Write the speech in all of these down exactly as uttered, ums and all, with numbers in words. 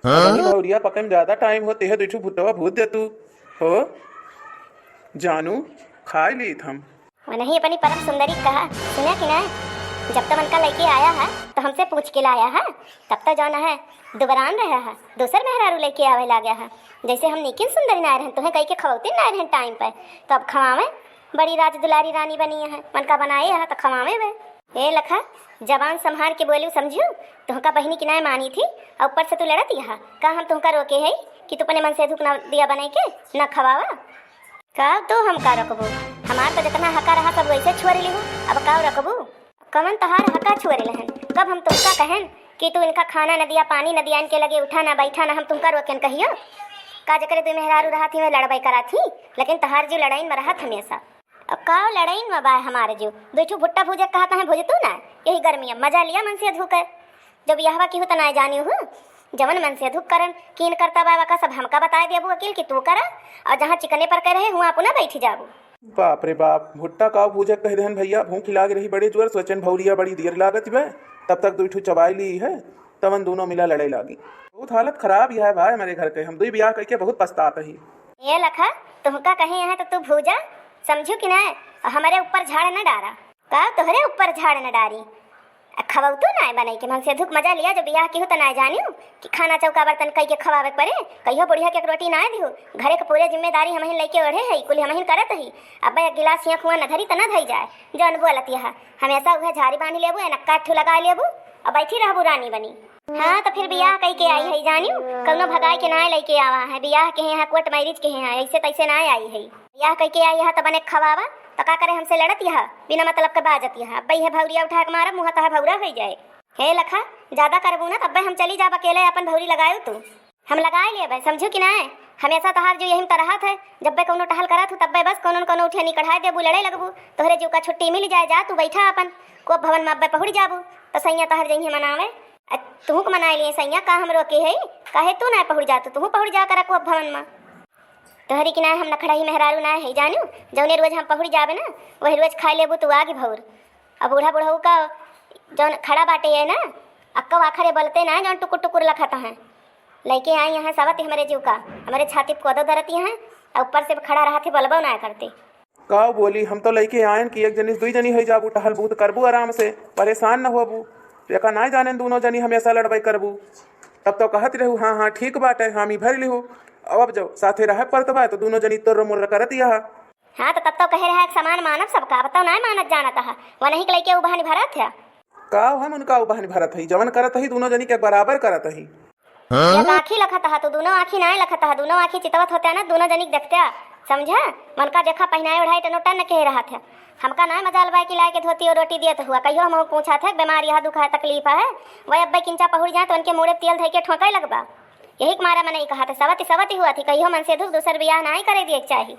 हाँ? भौरिया पके में ज्यादा टाइम होते है, दुइ ठो भुट्टवा भूज दे तू। हो जानू, खाइ लीत हम। वनही अपनी परम सुंदरी कहा, सुना कि ना, जब तक उनका लइके आया है तो हमसे पूछ के लाया है, तब तक जौन है दुबरान रहा है, दूसर मेहरारू लइके आवे लागे है। जैसे हम नीकिन सुंदरी ना रहन, तुहें कहि के खवौती ना रहन टाइम पे, तो अब खवावे। बड़ी राज दुलारी रानी बनी है, मन का बनाए है तो खवावे बे। ए लखा, जबान संभार के बोलू समझू, तुहका बहिनी की नाय मानी थी, और ऊपर से तू लड़त यहा। का हम तुहका रोके है कि तू अपने मन से धुक ना दिया बनाई के ना खवावा? का तू हमका रखबू? हमार तो जितना हका रहा सब वैसे छोड़ लिहू, अब का रखबू? कवन तहार हका छुअरे लहन? कब हम तुमका कहन कि तू इनका खाना न दिया, पानी न दिया, इनके लगे उठा ना बैठा ना, हम तुमका रोकेन कहियो? का जकरे दुइ मेहरारू रहा थी, वह लड़बई करा थी, लेकिन तहार जीव लड़ाइन में रहत हमेशा। अब का लड़ाइन में बा हमार जीव? दुइ ठू भुट्टा भूजे कहत हैं, भूजतू ना, यही गर्मी अब मजा लिया मन से धुके। जब यहवा की हो त ना जानी हूँ, जवन मन से धुक करन, कीन करता बा, वका सब हमका बताए देबू वकील कि तू करा, और जहाँ चिकने पर कह रहे हुआ अपना बैठी जाबू। बाप रे बाप, भुट्टा का भूजक कह देहन भैया, भूख लाग रही बड़े जोर, सोचन भौरिया बड़ी देर लागत बे, तब तक दुइ ठू चबाई ली है, तवन दोनों मिला लड़े लागी। बहुत हालत खराब यह है भाई हमारे घर के, हम दुइ बियाह करके बहुत पछतात ही। ए लखा, तुमका कहे यहाँ तो तू भूजा, समझू कि ना, और हमारे ऊपर झाड़ न डारा। का तोहरे ऊपर झाड़ न डारी? आ खवौतू नाय बनई के, मन से धुक मजा लिया, जो बियाह की हो त नाय जानियो कि खाना चौका बर्तन कई के खवावे के पड़े। कहियो बुढ़िया के एक रोटी नाय दिहु, घरे के पूरे जिम्मेदारी हमहिन लइके ओढ़े हई, कुल हमहिन करत हई। अब्बे एक गिलास हियाँ खुआ न धरी त न धई जाए, जौन बोलत यह हमेशा उहे झाड़ी बांध लेबू, एनक्का एक ठू लगा लेबू, अब बैठी रहबू रानी बनी। हाँ, तो फिर बियाह कई के आई है, जानियो, कौनो भगाई के नाय लइके आवा है, बियाह के यहाँ, कोर्ट मैरिज के यहाँ, ऐसे तैसे नाय आई है। बियाह कई के आई है, तब बने खवावा, तो का करे हमसे लड़त यह, बिना मतलब के बाजत यह। अब्बे यह भौरिया उठा के मारब, मुँह तह भौरा हो जाए। हे लखा, ज्यादा करबू ना, तब्बे हम चली जाब अकेले, अपन भौरी लगायो तू। हम लगाए लेबे, समझू कि नाय? हमेशा तहार जो यही में तरहत है, जब्बे कौनो टहल करत हूँ, तब्बे बस कौनो न कौनो उठे निकढ़ाए देबू, लड़े लगबू। तोहरे जीव का छुट्टी मिल जाए, जा तू बैठा अपन कोप भवन में, अब्बे पहुड़ जाबू, तो सैया तहर जइहे मनावे। अ, तुहू के मनाए लिए सैया, का हम रोके है? काहे तू ना पहुड़ जा, तू तुहू पहुड़ जा करा कोप भवन में। तोहरी कि नाय हम नखड़ही मेहरारू ना है जानू, जौने रोज हम पहुड़ जाबे ना, वही रोज खाए लेबू तू आगी भौर। अब बूढ़ा बुढ़ऊ का जौन खड़ा बाटे है ना, अक्का आखरे बोलते ना, जौन टुकुर टुकुर लखत हैं। लइके आई यहाँ सवत हमरे जीव का, हमरे छाती पे कोदो धरती हैं, और ऊपर से खड़ा रहत ही बोलबो ना करते। का बोली, हम तो लइके आयन कि एक जनी से दुई जनी होइ जाबू, टहल बूत करबू आराम से, परेशान न होबू। एका नाय जानेन दूनो जनी हमेशा लड़बई करबू। तब तो कहत रहू, हाँ, हाँ, ठीक बाटे, हामी भर लिहू। अब, अब जब साथे रहे पड़त बा, तो दूनो जनी तोर्र मोर्र करत यहा। हाँ, तो तब तो कहे रहा, एक समान मानब सबका, अब तो नाय मानत जानत हा। वनही के लइके उबहन भरत है। का हम उनका उबहन भरत हई, जवन करत हई, दूनो जनी के बराबर करत हई। एक आँखी लखत हा, तू दूनो आँखी नाय लखत हा, दूनो आँखी चितवत होत्या ना, दूनो जनिक देखत्या, समझा? मन का देखा, पहिनाए ओढ़ाए टनो टन कहे रहत है। हमका नाय मजाल बा कि लाए के धोती और रोटी दियत हुआ, कहियो हम पूछा थे, बीमार यह दुख है, तकलीफ है, वह अब्बे किंचा पहुड़ जाए तो उनके मूड़े तेल धइ के ठोंके लगबा। यही के मारा मनई कहा थे, सवती सवती हुआ थी, कहियो मन से दुख दूसर बियाह नाय करे दिए के चाही।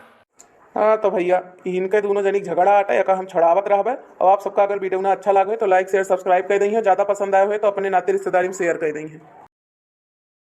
हाँ, तो भैया, इनके दूनो जनिक झगड़ा आटे, एका हम छड़ावत रहबे। और आप सबका अगर वीडियो ना अच्छा लागे, तो like, share, subscribe कर दइहे। ज्यादा पसंद आए हुए, तो अपने नाते रिश्तेदारी में share कर दइहे।